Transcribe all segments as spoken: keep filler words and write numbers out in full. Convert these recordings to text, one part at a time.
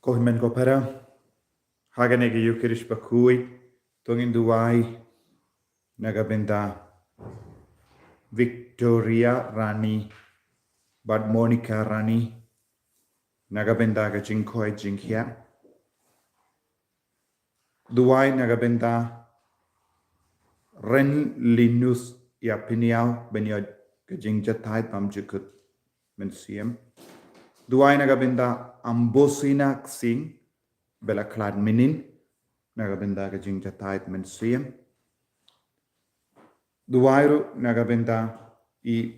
Ko hynmen ko para, ha kane ka Eucharist bakhuid, to ngin duwai na ka bynta Victoria Rani bad Monica Rani, na ka bynta ka jingkoit jingkhiah. Duwai na ka bynta Ren Linus Ïapynïaw, ban ïoh ka jingjahthait bymjukut mynsiem. Duwai na ka bynta Ambosina Ksing, ba la khlad mynnin, na ka bynta ka jingjahthait mynsiem. Duwai ruh na ka bynta i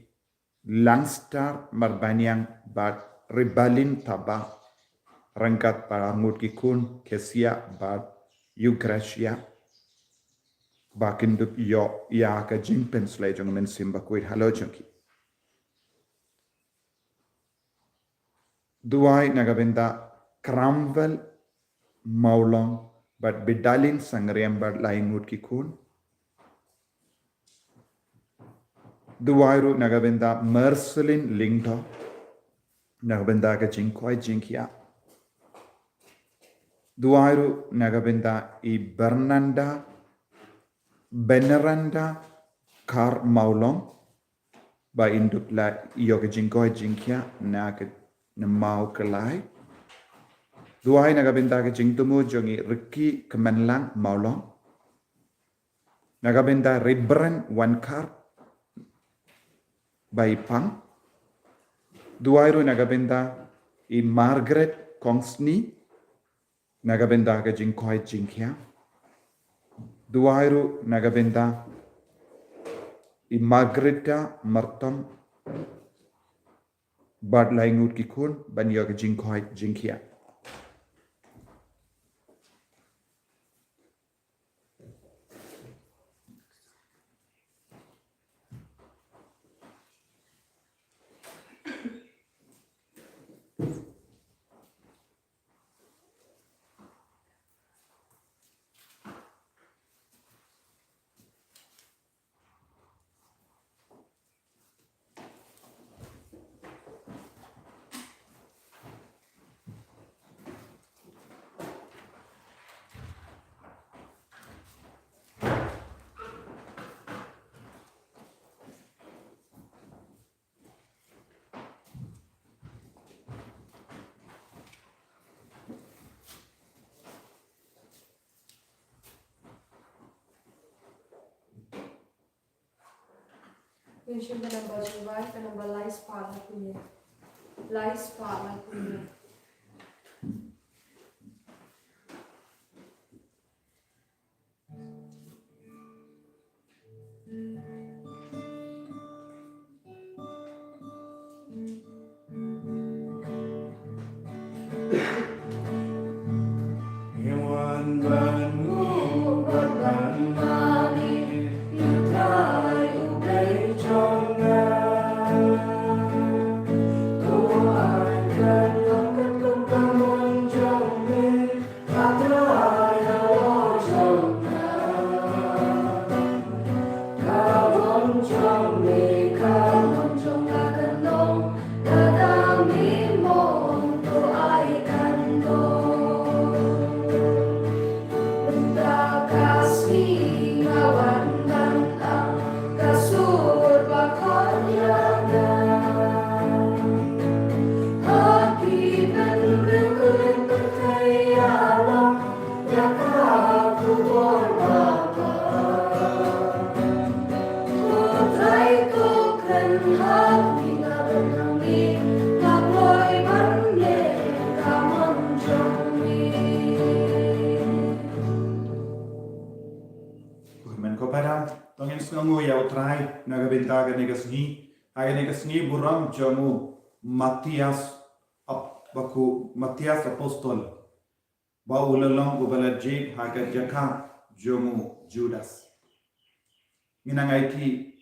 Langstar Marbaniang bad Ribalin Taba, ryngkat bad arngut ki khun Kesia bad Eugracia, ba kin dup ïoh ïa ka jingpynshlei jong ka Mynsiem Bakhuid halor jong ki. Duwai na ka bynta Kramwel Mawlong bad Bidalin Sangriam bad lai ngut ki khun. Duwai ruh na ka bynta Marceline Lyngdoh, na ka bynta ka jingkoit jingkhiah. Duwai ruh na ka bynta i Bernanda, Beneranda Kar Mawlong, ba in dup la ïoh ka jingkoit jingkhiah na ka, na Mawkyllai. Duwai na ka bynta ka jingthmu jong i Ricky Kmenlang Mawlong, na ka bynta Reverend Wankar ba i pang. Duwai ruh na ka bynta i Margaret Kongsni, na ka bynta ka jingkoit jingkhiah. Duwai ruh na ka bynta i Margarita Martom bad lai ngut ki khun, ban ïoh ka jingkoit jingkhiah. Ngin shim ka namba jong u Blei, ka namba lai spah laiphew hynñiew. Lai spah laiphew hynñiew. Ko hynmen ko para, to ngin sngewnguh ïa U Trai na ka bynta kane ka sngi, ha kane ka sngi burom jong u Matthias ap-, ba ko Matthias Apostol, ba u la long uba la jied ha ka jaka jong u Judas. Ngin nang aiti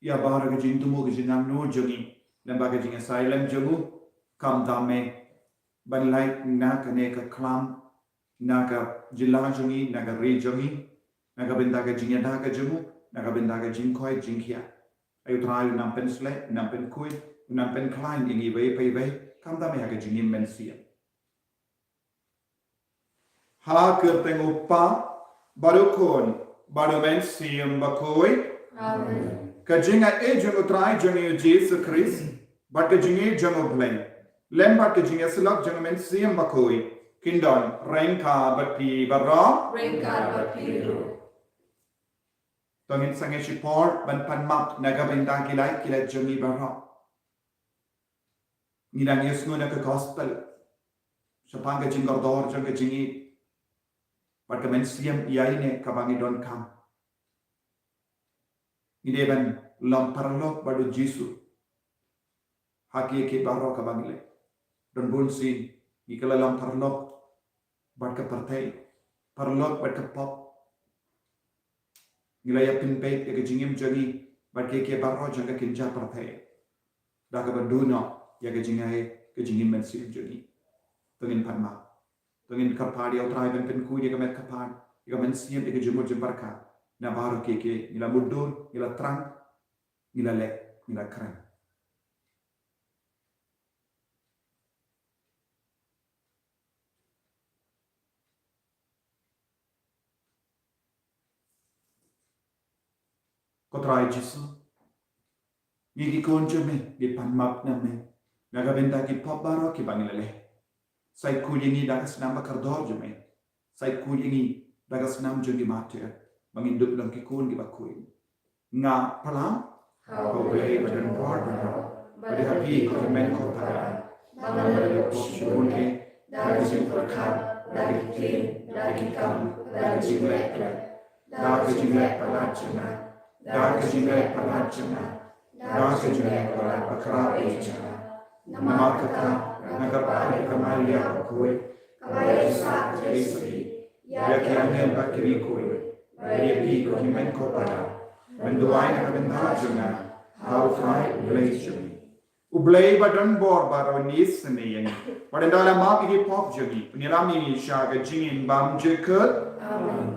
ïa baroh ka jingthmu ka jingangnud jong ngi, lem bad ka jingïasailem jong u, khamtam eh ban lait na kane ka khlam, na ka jylla jong ngi, na ka ri jong ngi, na ka bynta ka jingïada ka jong u, na ka bynta ka jingkoit jingkhiah. Ai U Trai un nang pynshlei, un nang pynkhuid, un nang pynkhlaiñ ïa ngi iwei pa iwei, khamtam eh ha ka jingim mynsiem. Ha ka kyrteng u Kpa, bad u Khun, bad u Mynsiem Bakhuid. Amen. Ka jingaiei jong u Trai jong ngi u Jisu Khrist, bad ka jingïeit jong u Blei, lem bad ka jingïasyllok jong u Mynsiem Bakhuid, kin don ryngkat bad phi baroh. Ryngkat bad phi ruh. To ngin sangeh shipor ban pan map na ka bynta ki lait ki lait jong ngi baroh. Ngi dang ïohsngew na ka gospel shaphang ka jingkordor jong ka jingïeit bad ka mynsiem ïaineh kaba ngi donkam. Ngi dei ban long paralok bad u Jisu ha kiei kiei baroh kaba ngi leh. Don bun sien ngi kylla long paralok bad ka pyrthei, paralok bad ka pop. Ngi la ïa pynbeit ïa ka jingim jong ngi bad kiei kiei baroh jong ka kynja pyrthei da kaba duh noh ïa ka jingaiei, ka jingim mynsiem jong ngi. To ngin pan map. To ngin kyrpad ïa u Trai ban pynkhuid ïa ka met kyrpad, ïa ka mynsiem, ïa ka jingmut jingpyrkhat na baroh kiei kiei. Ngi la mutdur, ngi la trang, ngi la leh, ngi la kren. Ko Trai Jisu, ngi ki khun jong me ngi pan map na me na ka bynta ki pop baroh kiba ngi la leh. Sa khuid ïa ngi da ka snam ba kordor jong me. Sa khuid ïa ngi da ka snam jong ki martyr ba ngin dup long ki khun kiba khuid. Nga pyrshang ha U Blei ba don bor baroh, bad ha phi ko hynmen ko para, ba ngan ïoh shibun eh da ka jingpyrkhat, da ka ktien, da ki kam, da ka jingleh khlem, da ka jingleh palat jong nga, da ka jingleh palat jong nga, da ka jingleh palat ba khraw eh jong nga. Namar kata nga kyrpad ïa ka Maria bakhuid, kaba ïa sah jingïasyrdoh ïa ki angel bad ki riewkhuid, bad ïa phi ko hynmen ko para, ban duwai na ka bynta jong nga ha U Trai U Blei jong ngi. U Blei ba don bor baroh un isynei ïa ngi, bad un da la map ïa ki pop jong ngi, un ïalam ïa ngi sha ka jingim bymjukut. Amen.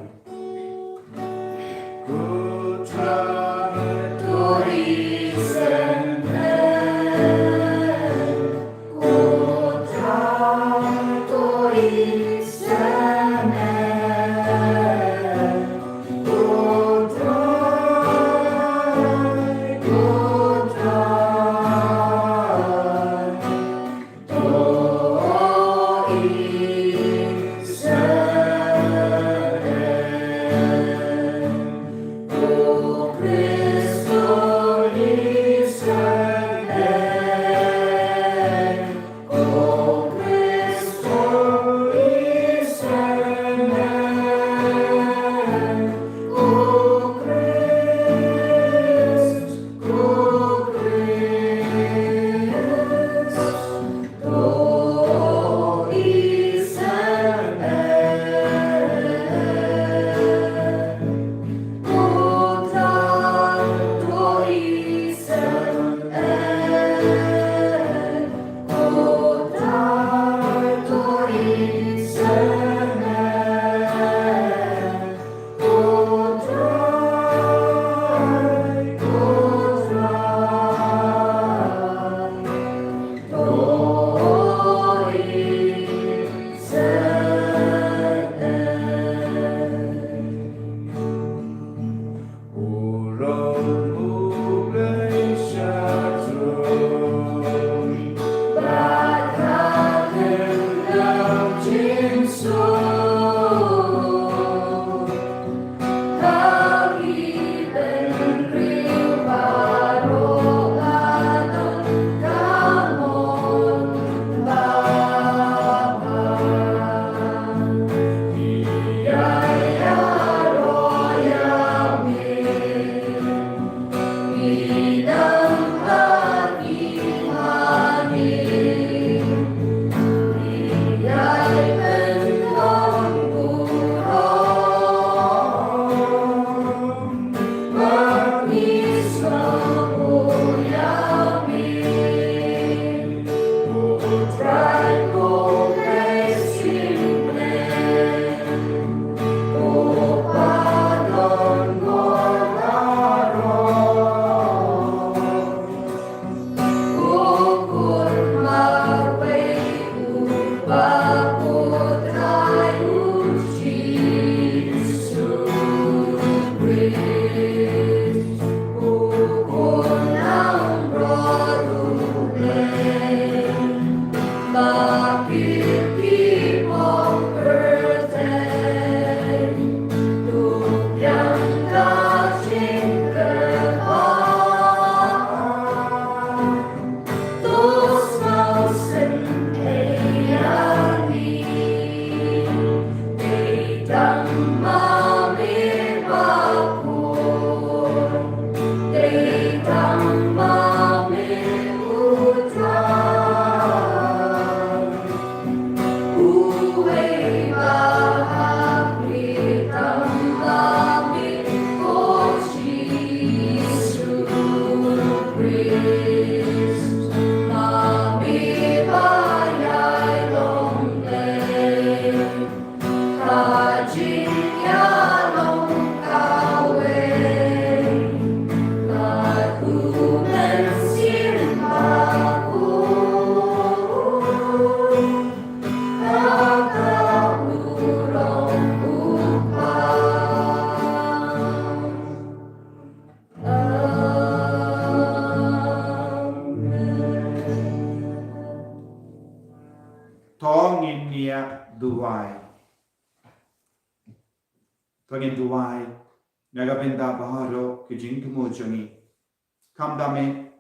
Duwai. To ngin duwai na ka bynta baroh ki jingthmu jong ngi. Kham da me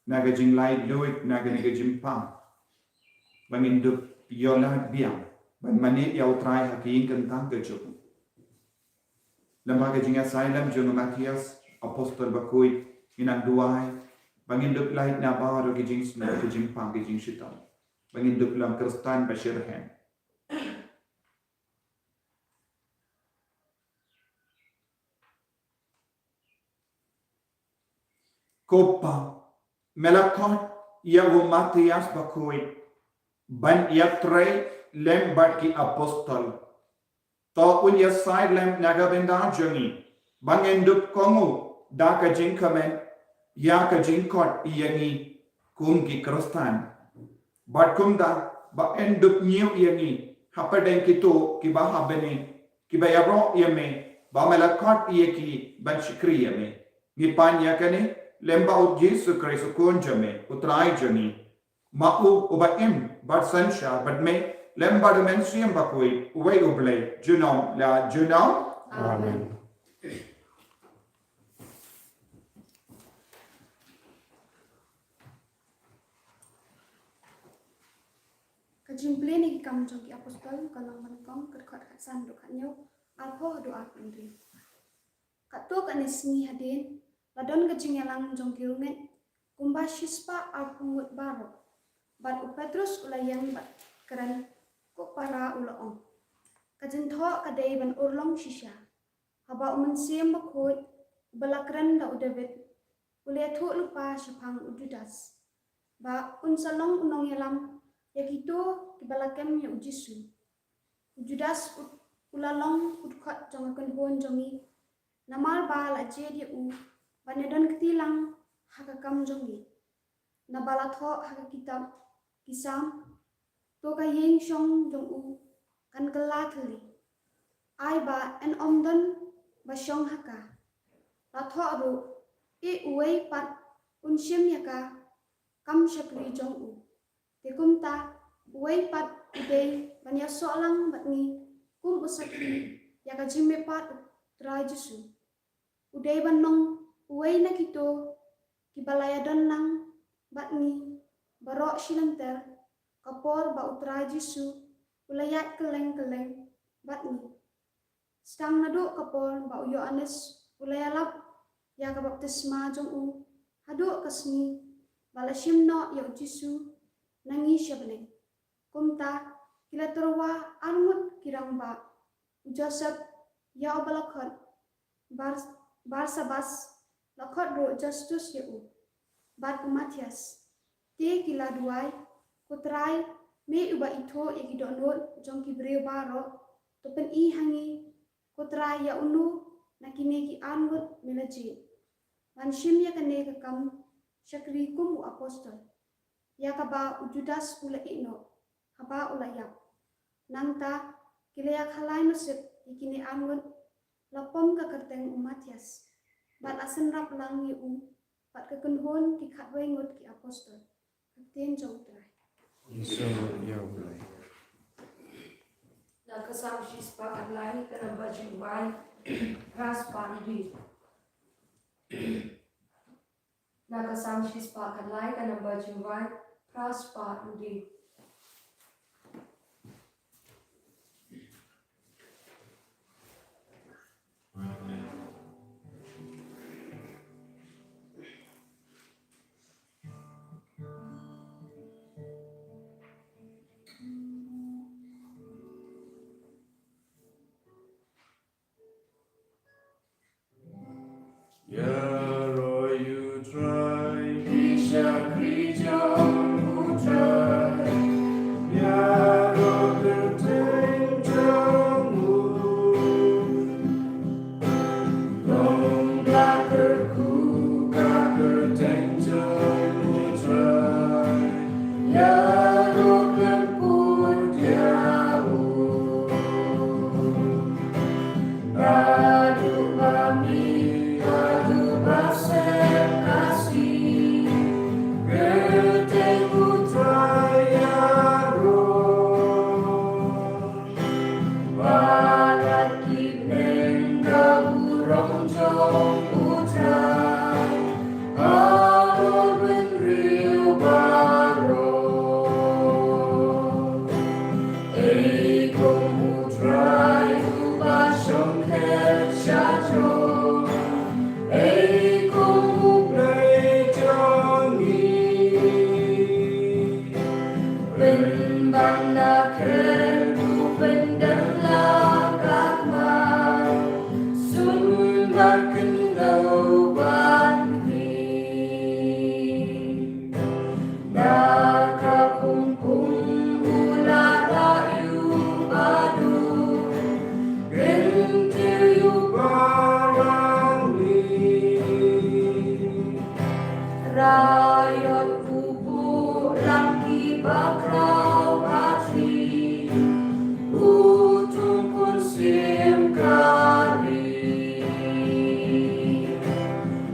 na ka jinglaitluid na kane ka jingpang ba ngin dup ïoh lad biang ban mane ïa U Trai ha ka ïing ka tang ka jong u. Lyngba ka jingïasaid lem jong u Matthias, apostol bakhuid, ngin nang duwai ba ngin dup lait na baroh ki jingsniew, ki jingpang, ki jingshitom, ba ngin dup long Khristan ba shyrkhei. Ko Pa, me la khot ïa u Matthias bakhuid ban ïatrei lem bad ki apostol. To un ïasaid lem na ka bynta jong ngi ba ngin dup kohnguh da ka jingkmen ïa ka jingkhot ïa ngi kum ki Khristan. Bad kumta ba un dup ñiew ïa ngi hapdeng kito kiba ha bneng, kiba ïaroh ïa me, ba me la khot ïa ki ban shakri ïa me. Ngi pan ïa kane lyngba U Jisu Khrist, U Khun jong me, U Trai jong ngi. Ma u uba im bad synshar bad me lyngba U Mynsiem Bakhuid, uwei U Blei, junom la junom. Amen. Ka jingpule na ki Kam jong ki Apostol, ka lynnong ba nyngkong, ka dkhot khatsan haduh khathynñiew, arphew haduh arphew hynriew. Katto katne sngi hadien, la don ka jingïalang jong ki riewngeit kumba shispah arphew ngut baroh. Bad u Petrus u la ïeng bad kren, ko para, u la ong: Ka jingthoh ka dei ban urlong shisha. Haba U Mynsiem Bakhuid, uba la kren da u David, u la ïathuh lypa shaphang u Judas, ba un sa long u nongïalam ïa kito kiba la kem ïa U Jisu. U Judas u, u la long u dkhot jong ka kynhun jong ngi, namar ba la jied ïa u ban ïadon kti lang ha ka kam jong ngi. Naba la thoh ha ka kitab ki Salm: To ka ïing shong jong u kan kylla thylli. Ai ba yn ym don ba shong ha ka. La thoh ruh: Ei uwei pat un shim ïa ka kam shakri jong u? Te kumta, uwei pat u dei ban ïasoh lang bad ngi kum u sakhi ïa ka jingmihpat U Trai Jisu. U dei ban long uwei na kito kiba la ïadon lang bad ngi baroh shi lynter, ka por ba U Trai Jisu u la ïaid kylleng kylleng bad ngi. Sdang naduh ka por ba u Ïoannis u la ïalap ïa ka baptisma jong u, haduh ka sngi ba la shim noh ïa U Jisu na ngi sha bneng. Kumta, ki la tyrwa arngut ki rangbah, u Joseph, ïa uba la khot Bar-, Barsabas, la khot ruh Justus ïa u, bad u Matthias. Te ki la duwai: Ko Trai, me uba ithuh ïa ki dohnud jong ki briew baroh, to pyni ha ngi, ko Trai, ïa uno na kine ki arngut me la jied ban shim ïa kane ka kam shakri kum u apostol, ïa kaba u Judas u la ïeh noh haba u la ïap. Nangta ki la ïakhalai masip ïa kine arngut, la pom ka kyrteng u Matthias, bad la synrap lang ïa u bad ka kynhun ki khatwei ngut ki apostol. Ka ktien jong U Trai. Ïa u Blei. Na ka Salm shispah khatlai, ka namba jingduwai, phra spah hynriew. Na ka Salm shispah khatlai, ka namba jingduwai, phra spah hynriew. Ïaroh ïa U Trai, ki shakri jong U Trai. Ïa u buh lang ki bakhraw ha ti, u thung khun sim kari.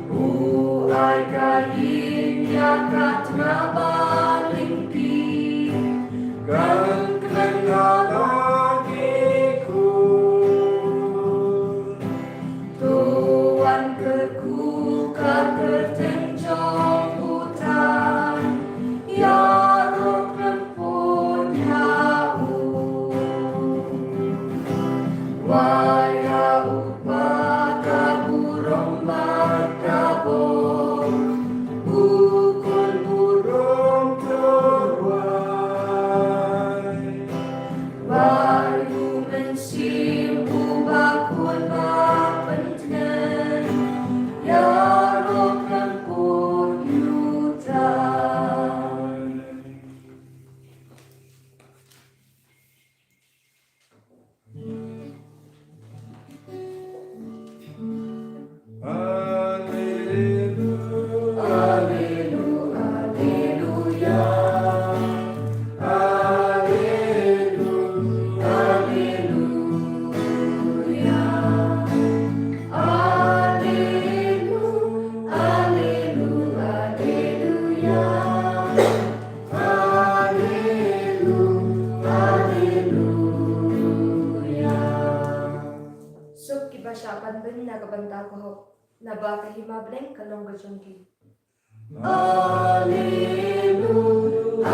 U ai ka ïing ïa ka tnga ba lyngkhi, kan kren ha la ki khun. To wan kyrkhu ka kyrteng jong u Trai, ïaroh khlem pud ïa u. Wad ïa u Kpa ka burom bad ka bor, u Khun burom tyrwai. Bad u Mynsiem uba khuid ba pyntngen, ïaroh khlem pud ïa u Trai. Alleluia, alleluia. Suk kiba shah ban beiñ na ka bynta ka hok, naba ka hima blei ka long ka jong ki. Alleluia,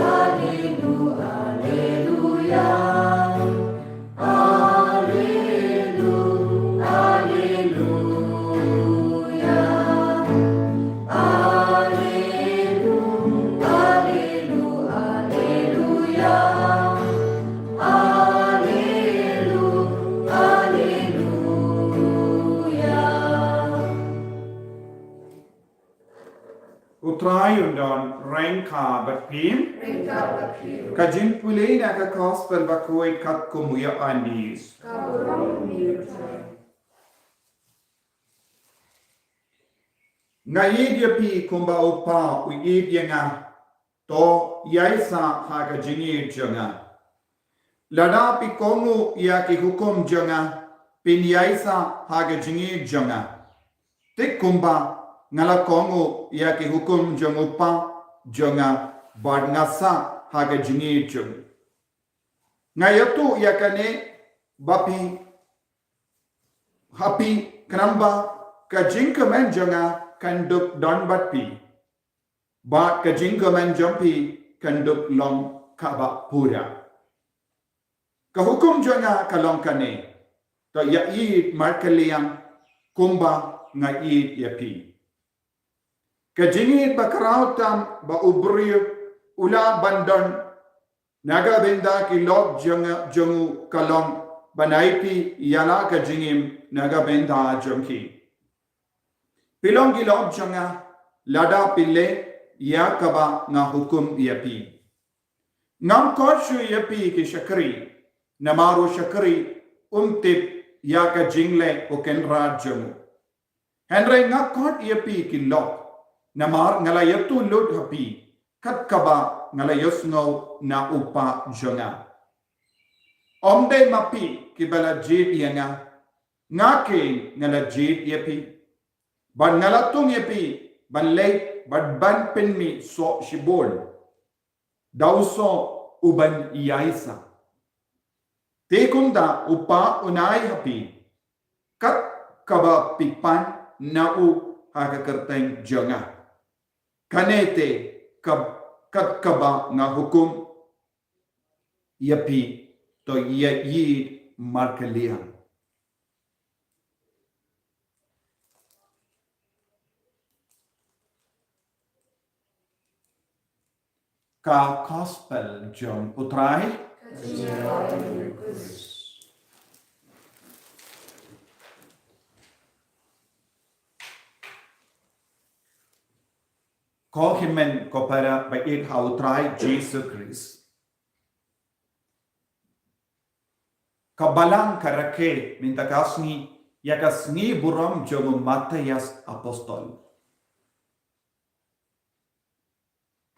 alleluia, alleluia. Alleluia, alleluia, alleluia, alleluia. Alleluia, alleluia. U Trai un don ryngkat bad phi. Ryngkat bad phi. Ka jingpule na ka Gospel bakhuid katkum u Ïoannis. Ka burom ïa u Trai. Nga ïeit ïa phi kumba u Kpa u ïeit ïa nga, to ïaisah ha ka jingïeit jong nga. Lada phi kohnguh ïa ki hukum jong nga, phin ïaisah ha ka jingïeit jong nga, te kumba nga la kohnguh ïa ki hukum jong u Kpa jong nga, bad nga sah ha ka jingïeit jong u. Nga ïathuh ïa kane ba phi, ha phi, khnang ba ka jingkmen jong nga kan dup don bad phi, bad ka jingkmen jong phi kan dup long kaba pura. Ka hukum jong nga ka long kane: to ïaieit markylliang kumba nga ïeit ïa phi. Ka jingïeit ba khraw tam ba u briew u lah ban don na ka bynta ki lok jong, jong u ka long ban ai phi ïa la ka jingim na ka bynta jong ki. Phi long ki lok jong nga lada phi leh ïa kaba nga hukum ïa phi. Ngam khot shuh ïa phi ki shakri, namar u shakri um tip ïa ka jingleh u kynrad jong u. Hynrei nga khot ïa phi ki lok, namar nga la ïathuh lut ha phi kat kaba nga la ïohsngew na u Kpa jong nga. Ym dei ma phi kiba la jied ïa nga, nga keiñ nga la jied ïa phi, bad nga la thung ïa phi ban leit bad ban pynmih soh shibun da u soh uban ïaisah. Te kumta u Kpa un ai ha phi kat kaba phi pan na u ha ka kyrteng jong nga. Kane te ka, kat kaba nga hukum ïa phi, to ïaieit markylliang. Ka Gospel jong u Trai. Ko hynmen ko para ba ïeit ha u Trai Jisu Khrist. Ka balang ka rakhe mynta ka sngi ïa ka sngi burom jong u Mathaios Apostol.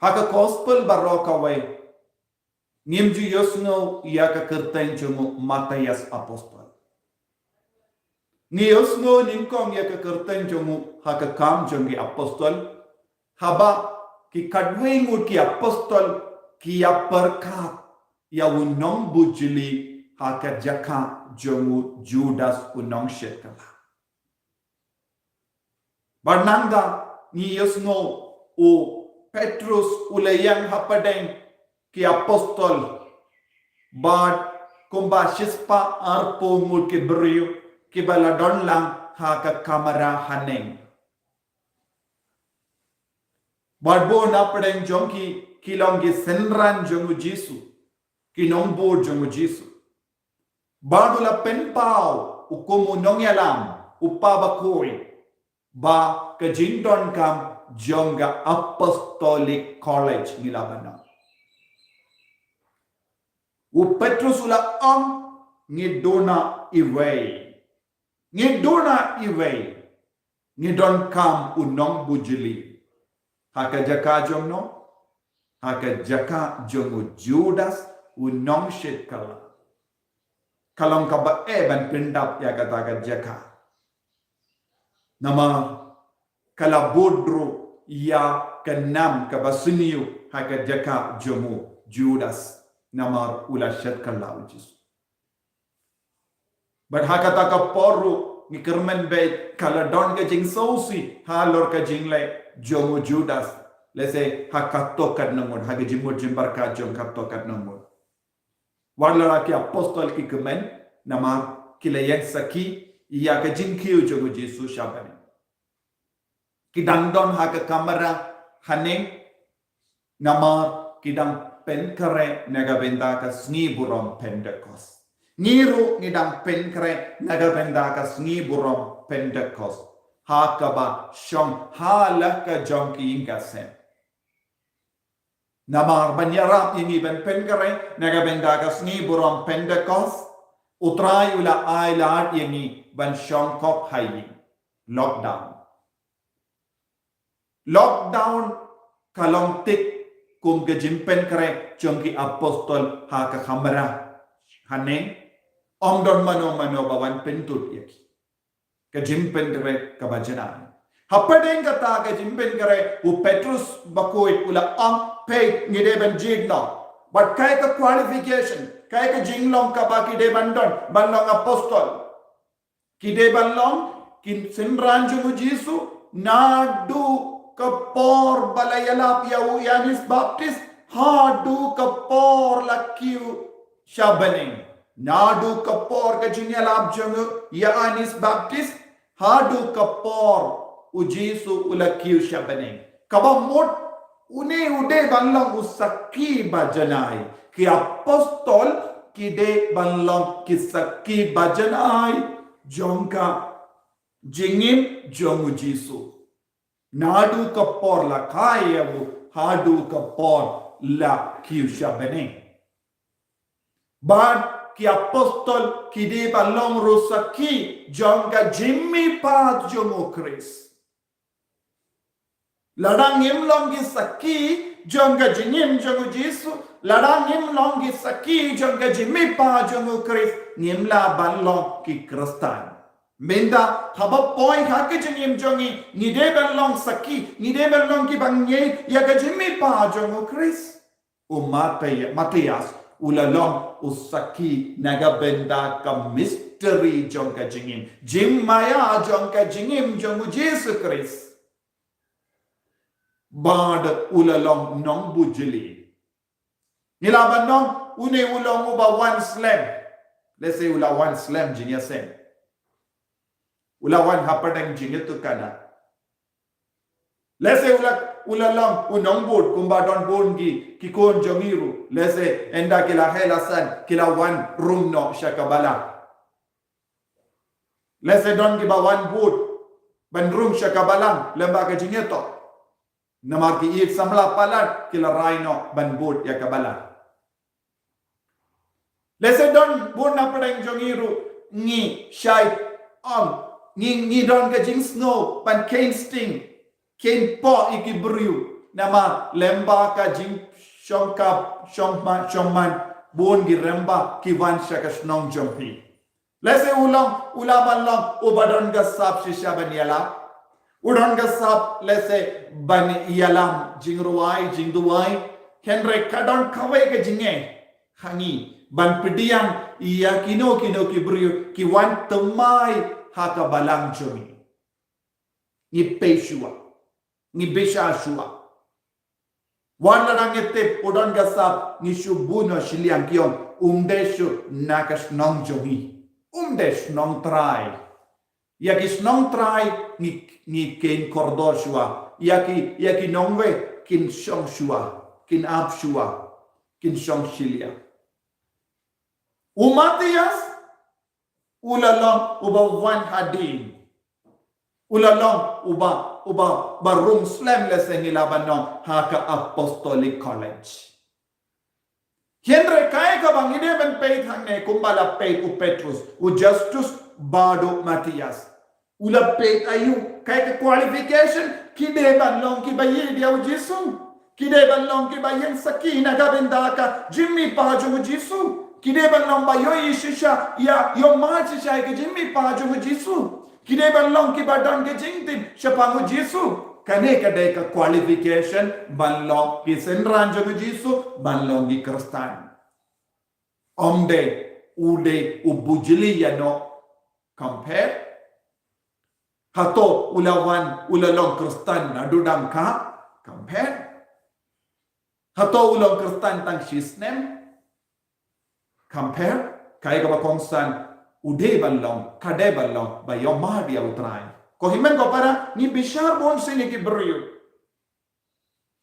Ha ka gospel baroh kawei, ngim ju ïohsngew ïa ka kyrteng jong u Mathaios apostol. Ngi ïohsngew nyngkong ïa ka kyrteng jong u ha ka Kam jong ki Apostol, haba ki khatwei ngut ki apostol ki ïa pyrkhat ïa u nongbujli ha ka jaka jong u Judas u nongshet kylla. Bad nangta ngi ïohsngew u Petrus u la ïeng hapdeng ki apostol bad kumba shispah arphew ngut ki briew kiba la don lang ha ka kamra haneng. Bad bun hapdeng jong ki ki long ki synran jong u Jisu, ki nongbud jong u Jisu. Bad u la pynpaw u kum u nongïalam, u pa bakhuid, ba ka jingdonkam jong ka Apostolic College ngi la ban ong. U Petrus u la ong, ngi duna iwei. Ngi duna iwei. Ngi donkam u nongbujli. Ha ka jaka jong no? Ha ka jaka jong u Judas u nongshet kylla. Ka long kaba eh ban pyndap ïa kata ka jaka. Namar ka la bud ruh ïa ka nam kaba sniew ha ka jaka jong u Judas. Namar u la shet kylla u Jisu. Bad ha kata ka por ruh ngi kyrmen beit ka la don ka jingsngewsih halor ka jingleh jong u Judas. Lehse ha katto katne ngut, ha ka jingmut jingpyrkhat jong katto katne ngut. Wat la ki apostol ki kmen, namar ki la ïeng sakhi ïa ka jingkiew jong u Jisu sha bneng. Ki dang don ha ka kamra haneng, namar ki dang pynkhreh na ka bynta ka sngi burom Pentekost. Ngi ruh ngi dang pynkhreh na ka bynta ka sngi burom Pentekost. Ha kaba shong ha la ka jong ki ïing ka sem. Namar ban ïarap ïa ngi ban pynkhreh na ka bynta ka sngi burom Pentekost, u Trai u la ai lad ïa ngi ban shong khop ha ïing. Lockdown. Lockdown ka long thik kum ka jingpynkhreh jong ki apostol ha ka kamra haneng, ym don mano mano ba wan pyntud ïa ki. Ka jingpynkhreh kaba janai. Hapdeng kata ka jingpynkhreh u Petrus bakhuid u la ong, peit, ngi dei ban jied noh. Bad kaei ka qualification, kaei ka jinglong kaba ki dei ban don ban long apostol? Ki dei ban long ki synran jong u Jisu naduh ka por ba la ïalap ïa u Ïoannis Baptist haduh ka por la kiew sha bneng. Naduh ka por ka jingïalap jong u Ïoannis Baptist haduh ka por u Jisu u la kiew sha bneng. Kaba mut une u dei ban long u sakhi ba janai. Ki apostol ki dei ban long ki sakhi ba janai jong ka jingim jong u Jisu. Naduh ka por la kha ïa u haduh ka por la kiew sha bneng. Bad ki apostol ki dei ban long ruh sakhi jong ka jingmihpat jong u Khrist. Lada ngim long ki sakhi jong ka jingim jong u Jisu, lada ngim long ki sakhi jong ka jingmihpat jong u Khrist, ngim lah ban long ki Khristan. Mynta haba poi ha ka jingim jong ngi, ngi dei ban long sakhi, ngi dei ban long kiba ngeit ïa ka jingmihpat jong u Khrist. U Mathai-, Mathaios u la long u sakhi na ka bynta ka mystery jong ka jingim, jingmaïa jong ka jingim jong u Jisu Khrist. Bad u la long nongbujli. Ngi lah ban ong une u long uba wan slem. Lehse u la wan slem jingïaseng. U la wan hapdeng jingïathuhkhana. Lehse u la, u la long u nongbud kumba don bun ki, ki khun jong ngi ruh. Lehse ynda ki la heh la san ki la wan rung noh sha ka balang. Lehse don kiba wan bud ban rung sha ka balang lyngba ka jingïatoh. Namar ki ïeit samla palat ki la rai noh ban bud ïa ka balang. Lehse don bun na pdeng jong ngi ruh ngi shait ong, ngi, ngi don ka jingsngew ban kheiñ sting, kheiñ poh ïa ki briew. Namar lyngba ka jingshongkap, shongman, shongman, bun ki rymba ki wan sha ka shnong jong phi. Lehse u long, u lah ban long uba don ka sap shisha ban ïalap. U don ka sap lehse ban ïalam jingrwai, jingduwai. Hynrei ka don kawei ka jingeh ha ngi ban pdiang ïa kino kino ki briew ki wan thymmai ha ka balang jong ngi. Ngi peit shuwa. Ngi bishar shuwa. Wat lada ngi tip u don ka sap, ngi shu buh noh shiliang ki ong, um dei shuh na ka shnong jong ngi. Um dei shnong trai. Ïa ki shnong trai ngi, ngi kheiñ kordor shuwa. Ïa ki, ïa ki nongwei kin shong shuwa, kin ap shuwa, kin shong shiliang. U Matthias u la long uba wan hadien. U la long uba, uba, ba rung slem lehse ngi lah ban ong ha ka Apostolic College. Hynrei kaei kaba ngi dei ban peit hangne kumba la peit u Petrus, u Justus bad u Matthias. U la peit aïu, kaei ka qualification, ki dei ban long kiba ïeit ïa u Jisu. Ki dei ban long kiba ïeng sakhi na ka bynta ka jingmihpat jong u Jisu. Ki dei ban long ba ïohi shisha ïa, ïohmad shisha ïa ka jingmihpat jong u Jisu. Ki dei ban long kiba don ka jingtip shaphang u Jisu. Kane ka dei ka qualification ban long ki synran jong u Jisu, ban long ki Khristan. Ym dei u dei u bujli ïa no, compare. Hato u la wan, u la long Khristan naduh dang ka, compare. Hato u long Khristan tang shisnem, compare. Kaei kaba kongsan, u dei ban long, ka dei ban long ba ïohmad ïa u Trai. Ko hynmen ko para, ngi bishar bunsien ïa ki briew.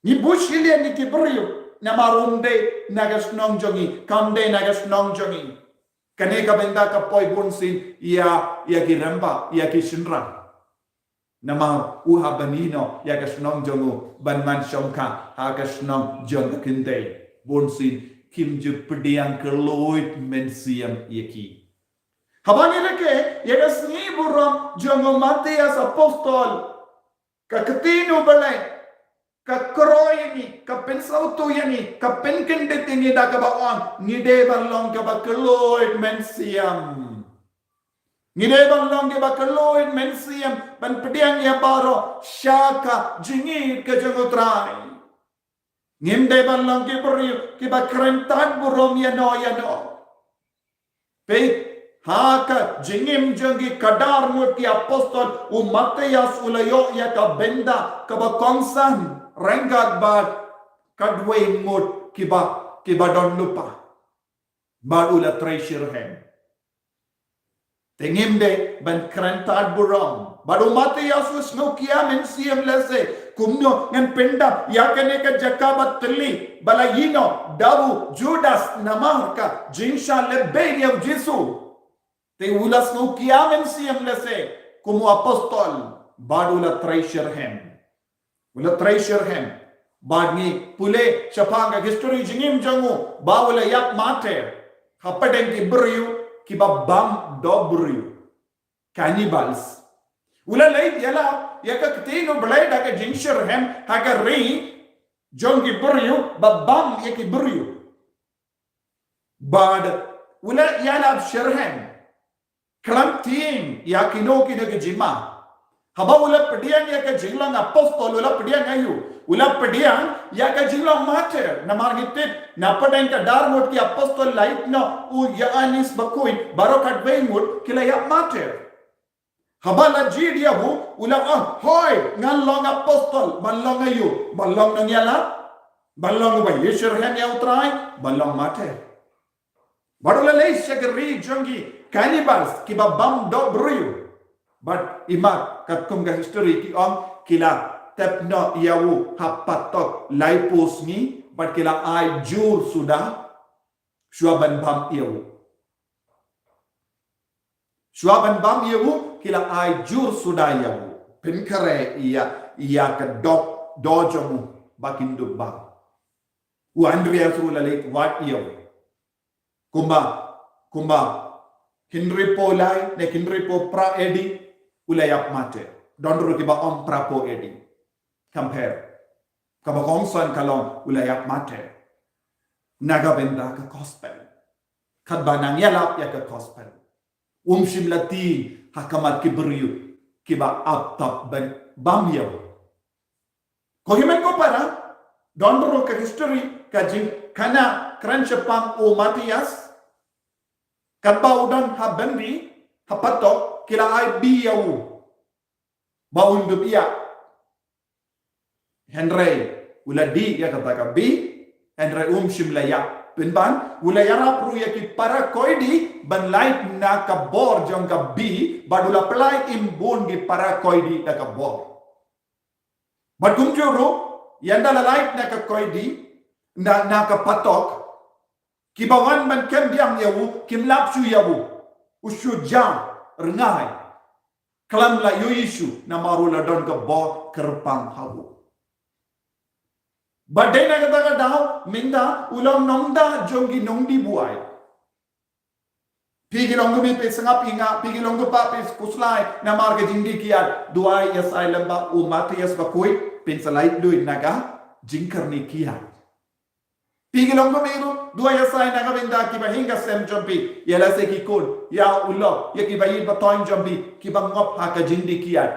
Ngi buh shiliang ïa ki briew, namar um dei na ka shnong jong ngi, kam dei na ka shnong jong ngi. Kane ka bynta ka poi bunsien ïa, ïa ki rymba, ïa ki shynrang. Namar u hap ban ïehnoh ïa ka shnong jong u, ban man shongkha ha ka shnong jong ka kynthei. Bunsien kim ju pdiang kylluid mynsiem ïa ki. Haba ngi leit ïa ka sngi burom jong u Matthias Apostol, ka ktien U Blei ka kyrkhu ïa ngi, ka pynsngewthuh ïa ngi, ka pynkyndit ïa ngi da kaba ong, ngi dei ban long kiba kylluid mynsiem. Ngi dei ban long kiba kylluid mynsiem, ban pdiang ïa baroh sha ka jingïeit ka jong u Trai. Ngim dei ban long ki briew kiba kren tad burom ïa no ïa no. Peit, ha ka jingim jong ki khyndai ngut ki apostol, u Matthias u la ïoh ïa ka bynta kaba kongsan, ryngkat bad ka dwei ngut kiba, kiba don lypa. Bad u la trei shitrhem. Te ngim dei ban kren tad burom. Bad u Matthias u sngewkhia mynsiem lehse, kumno ngan pyndap ïa kane ka jaka ba thymmai ba la ïehnoh da u Judas namar ka jingshah lehbeiñ ïa u Jisu. Te u la sngewkhia mynsiem lehse kum u apostol, bad u la trei shitrhem. U la trei shitrhem. Bad ngi pule shaphang ka history jingim jong u, ba u la ïap martyr hapdeng ki briew kiba bam dohbriew. Cannibals. U la leit ïalap ïa ka ktien U Blei da ka jingshitrhem ha ka ri jong ki briew ba bam ïa ki briew. Bad u la ïalap shitrhem. Khlem tieng ïa kino kino ki jingma. Haba u la pdiang ïa ka jinglong apostol, u la pdiang aïu? U la pdiang ïa ka jinglong martyr. Namar ngi tip, napdeng ka khyndai ngut ki apostol, lait noh u Ïoannis Bakhuid, baroh ka dwei ngut ki la ïap martyr. Haba la jied ïa u, u la ong, hooid, ngan long apostol, ban long aïu? Ban long nongïalap, ban long uba ïashitrhem ïa u Trai, ban long martyr. Bad u la leit sha ka ri jong ki cannibals, kiba bam dohbriew. Bad i mat katkum ka history ki ong, ki la tep noh ïa u ha patok laiphew sngi, bad ki la ai jur suda shuwa ban bam ïa u. Shuwa ban bam ïa u, ki la ai jur suda ïa u. Pynkhreh ïa, ïa ka doh, doh jong u ba kin dup bam. U Andreas ruh u la leit wad ïa u. Kumba, kumba hynriewphew lai ne hynriewphew phra A D u la ïap martyr. Don ruh kiba ong phraphew A D. Compare. Kaba kongsan ka long u la ïap martyr na ka bynta ka gospel. Katba nang ïalap ïa ka gospel, um shym la tieng ha khmat ki briew kiba ap tap ban bam ïa u. Ko hynmen ko para, don ruh ka history ka jingkren, kren shaphang u Matthias. Katba u don ha byndi, ha patok, ki la ai bih ïa u ba un dup ïa. Hynrei u la dih ïa kata ka bih, hynrei um shym la ïap. Pynban u la ïarap ruh ïa ki para koidi ban lait na ka bor jong ka bih, bad u la pynlait im bun ki para koidi da ka bor. Bad kumjuh ruh, ynda la lait na ka koidi, na, na ka patok, kiba wan ban kem biang ïa u kim lap shuh ïa u. U shu jah rngai, khlem la ïohi shuh, namar u la don ka bor kyrpang ha u. Bad dei na kata ka daw mynta u long nongda jong ki nongdie buaid. Phi ki long kmie phi sngap ïa nga, phi ki long kpa phi khuslai namar ka jingdie kiad. Duwai ïa sai lem bad u Matthias bakhuid, phin sa lait luid na ka jingkyrni kiad. Phi ki long kmie ruh, duwai ïa sai na ka bynta kiba hiar ka sem jong phi, ïa lade ki khun, ïa u lok, ïa kiba ïeit ba thoiñ jong phi, kiba ngop ha ka jingdie kiad.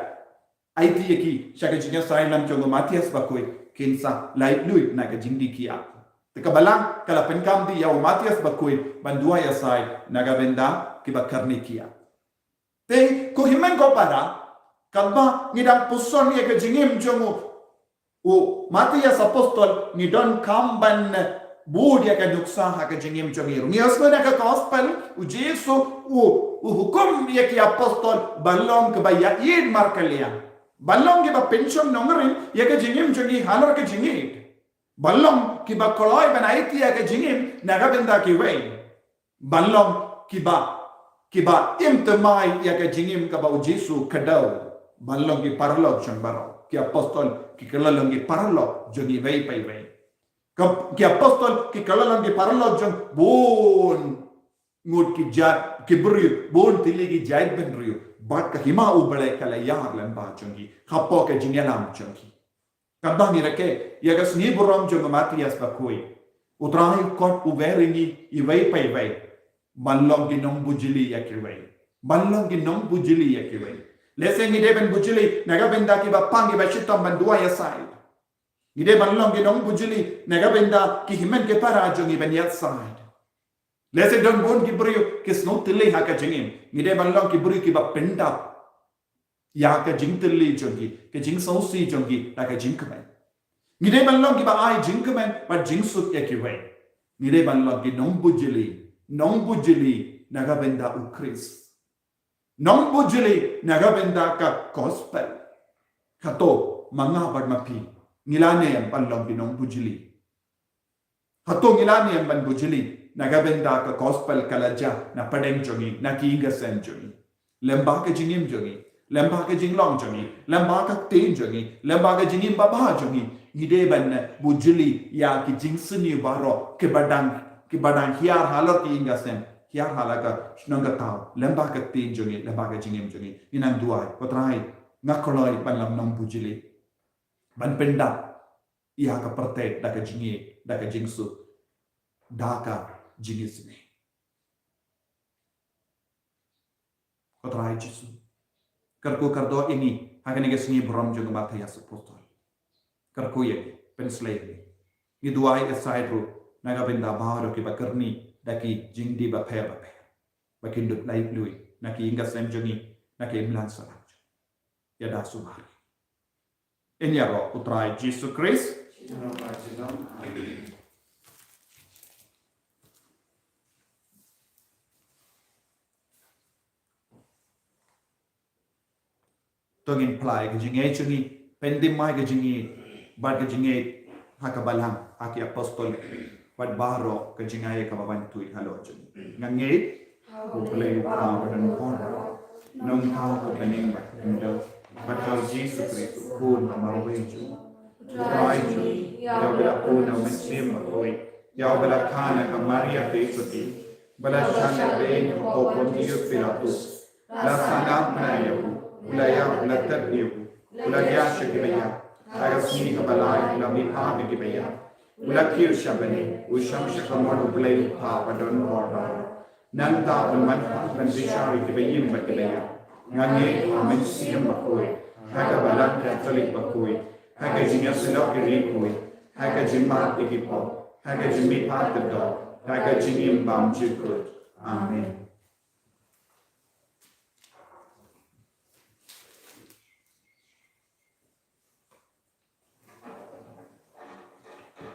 Aiti ïa ki sha ka jingïasaid lem jong u Matthias bakhuid, kin sa lait luid na ka jingdie kiad. Te ka Balang ka la pynkam ïa u Matthias bakhuid ban duwai ïa sai na ka bynta kiba kyrni kiad. Te ko hynmen ko para, katba ngi dang puson ïa ka jingim jong u, u Matthias apostol, ngi donkam ban bud ïa ka nuksa ha ka jingim jong ngi. Ngi ïohsngew na ka gospel, u Jisu u, u hukum ïa ki apostol ban long kiba ïa ïeit markylliang, ban long kiba pynshong nongrim ïa ka jingim jong ngi halor ka jingïeit, ban long kiba kloi ban aiti ïa ka jingim na ka bynta kiwei, ban long kiba, kiba im thymmai ïa ka jingim kaba u Jisu kdew, ban long ki paralok jong baroh. Ki apostol ki kylla long ki paralok jong iwei pa iwei. Ka, ki apostol ki kylla long ki paralok jong bun ngut ki jait ki briew, bun tylli ki jaitbynriew. Bad ka hima U Blei ka la ïar lem bad jong ki hapoh ka jingïalam jong ki. Katba ngi rakhe ïa ka sngi burom jong u Matthias bakhuid, U Trai u khot u wer ïa ngi iwei pa iwei ban long ki nongbujli ïa kiwei, ban long ki nongbujli ïa kiwei. Lehse ngi dei ban bujli na ka bynta kiba pang, kiba shitom ban duwai ïa sai. Ngi dei ban long ki nongbujli na ka bynta ki hynmen ki para jong ngi ban ïasaid. Lehse don bun ki briew ki sngewtylli ha ka jingim. Ngi dei ban long ki briew kiba pyndap ïa ka jingtylli jong ki, ka jingsngewsih jong ki da ka jingkmen. Ngi dei ban long kiba ai jingkmen bad jingsuk ïa kiwei. Ngi dei ban long ki nongbujli, nongbujli na ka bynta U Khrist, nongbujli na ka bynta ka gospel. Hato ma nga bad ma phi ngi la niam ban long ki nongbujli? Hato ngi la niam ban bujli na ka bynta ka gospel ka la jia na pdeng jong ngi, na ki ïing ka sem jong ngi, lem bad ka jingim jong ngi, lem bad ka jinglong jong ngi, lem bad ka ktien jong ngi, lem bad ka jingim babha jong ngi? Ngi dei ban bujli ïa ki jingsniew baroh kiba dang, kiba dang hiar halor ki ïing ka sem, hiar halor ka shnong ka thaw, lem bad ka ktien jong ngi, lem bad ka jingim jong ngi. Ngi nang duwai, Ko Trai, nga kloi ban long nongbujli, ban pyndap ïa ka pyrthei da ka jingïeit, da ka jingsuk, da ka jingisynei. Ko Trai Jisu, kyrkhu kyrdoh ïa ngi ha kane ka sngi burom jong u Matthias apostol. Kyrkhu ïa ngi, pynshlei ïa ngi. Ngi duwai ïa sai ruh na ka bynta baroh kiba kyrni da ki jingdie bapher bapher, ba kin dup lait luid na ki ïing ka sem jong ngi, na ki imlang sahlang jong ngi. Ïada sumar. Ïaroh U Trai Jisu Khrist. To ngin phla ïa ka jingngeit jong ngi, pynthymmai ka jingngeit bad ka jingngeit ha ka Balang, ha ki apostol, bad baroh ka jingaiei kaba wan tuid halor jong ngi. Nga ngeit ha U Blei U Kpa uba don bor, Nongthaw uba bneng bad khyndew, bad ha U Jisu Khrist u Khun ba marwei jong U Trai jong ngi, ïa uba la bun na U Mynsiem Bakhuid, ïa uba la kha na ka Maria Theisotti, ba la shah na ka beiñ hapoh Pontius Pilatus, la sahnarphna ïa u, u la ïap, u la tep ïa u, u la ïaid sha kiba ïap, Ha ka sngi kaba lai, u la mihpat ïa kiba ïap, u la kiew sha bneng, u shong sha kamon U Blei U Kpa uba don bor baroh. Nangta un wan pat ban bishar ïa kiba im bad kiba ïap. Nga ngeit ha ka mynsiem bakhuid, ha ka balang Katholik bakhuid, ha ka jingïasyllok ïa ki riewkhuid, ha ka jingmap ïa ki pop, ha ka jingmihpat kyrdoh, ha ka jingim bymjukut. Amen.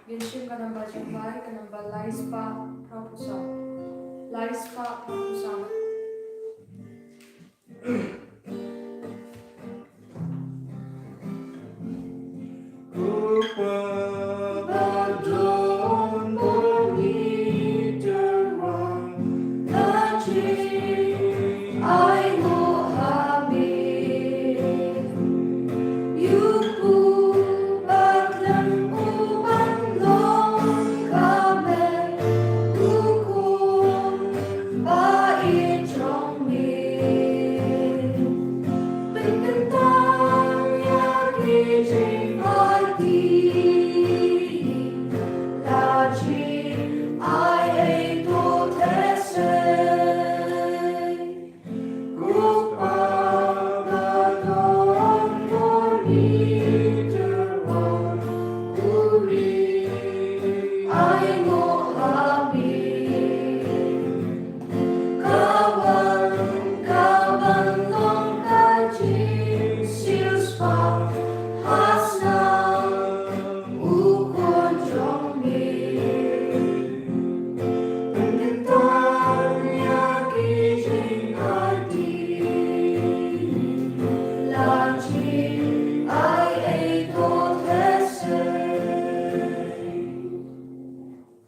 Ngin shim ka namba jingbai, ka namba lai spah phra phew saw. Lai spah phra phew saw.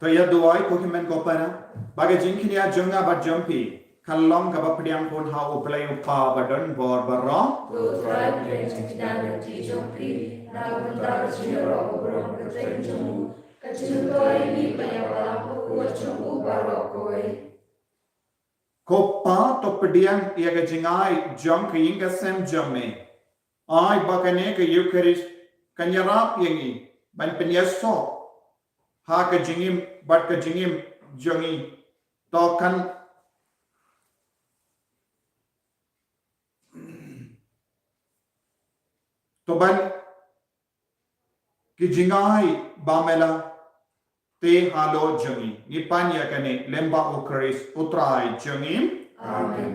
To ïa duwai ko hynmen ko para, ba ka jingkñia jong nga bad jong phi kan long kaba pdiang khun ha U Blei U Kpa ba don bor baroh. To U Trai pdiang jingkñia lynti jong phi na ka bynta ka jingïaroh u burom kyrteng jong u, ka jingmyntoi ïa ngi ban ïalam bakhuid jong u baroh kawei. Ko Pa, to pdiang ïa ka jingai jong ka ïing ka sem jong me. Ai ba kane ka Eukharist kan ïarap ïa ngi ban pynïasoh ha ka jingim bad ka jingim jong ngi. To kan, to ban ki jingai ba me la teh halor jong ngi. Ngi pan ïa kane lyngba U Khrist U Trai jong ngi. Amen.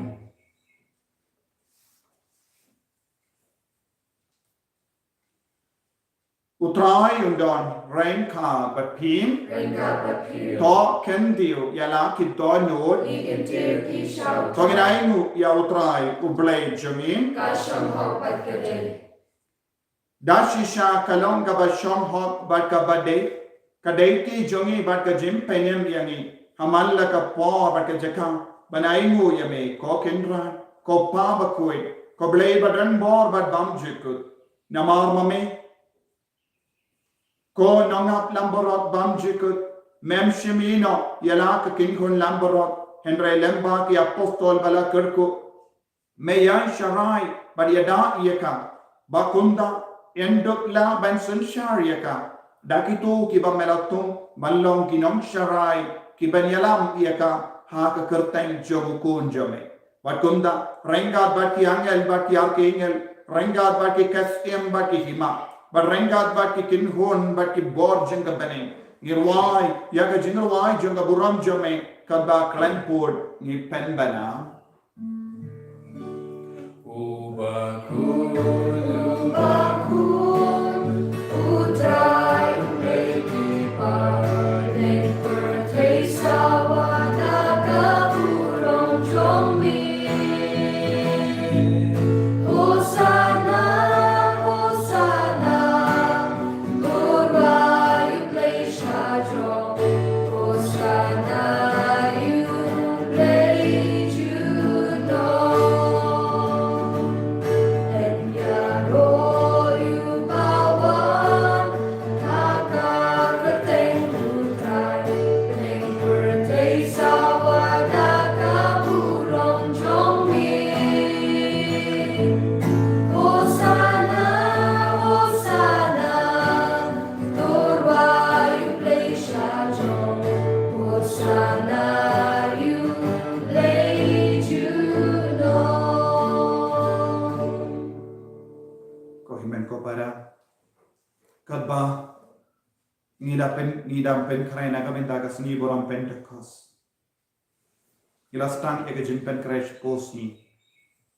U Trai un don ryngkat bad phi. Ryngkat bad phi. To kyntiew ïa la ki dohnud. Ngi kyntiew ki sha U Trai. To ngin ainguh ïa U Trai U Blei jong ngi. Ka shong hok bad ka dei. Da shisha ka long kaba shong hok bad kaba dei, ka dei ki jong ngi bad ka jingpynim ïa ngi ha man la ka por bad ka jaka ban ainguh ïa me, ko Kynrad, ko Pa bakhuid, ko Blei ba don bor bad bymjukut. Namar ma me, ko nongap langbrot bymjukut, mem shim ïehnoh ïa la ka kynhun langbrot, hynrei lyngba ki apostol ba la kyrkhu, me ïa sharai bad ïada ïa ka, bad kumta yn dup lah ban synshar ïa ka da kito kiba me la thung ban long ki nongsharai kiban ïalam ïa ka ha ka kyrteng jong u Khun jong me. Bad kumta ryngkat bad ki angel bad ki arkangel, ryngkat bad ki ksiem bad ki hima, bad ryngkat bad ki kynhun bad ki bor jong ka bneng, ngi rwai ïa ka jingrwai jong ka burom jong me kaba khlem pud, ngi pynbna. U bakhuid, u bakhuid, u Trai u Blei kepaidbah, pyrthei sawa da ka burom jong me. Hosanna, Hosanna, u Trai u Blei shajrong. Hosanna ïa u Blei junom. Yn ïaroh Ngi la pyn, ngi dang pynkhreh na ka bynta ka sngi burom Pentekost. Ngi la sdang ïa ka jingpynkhreh shiphew sngi.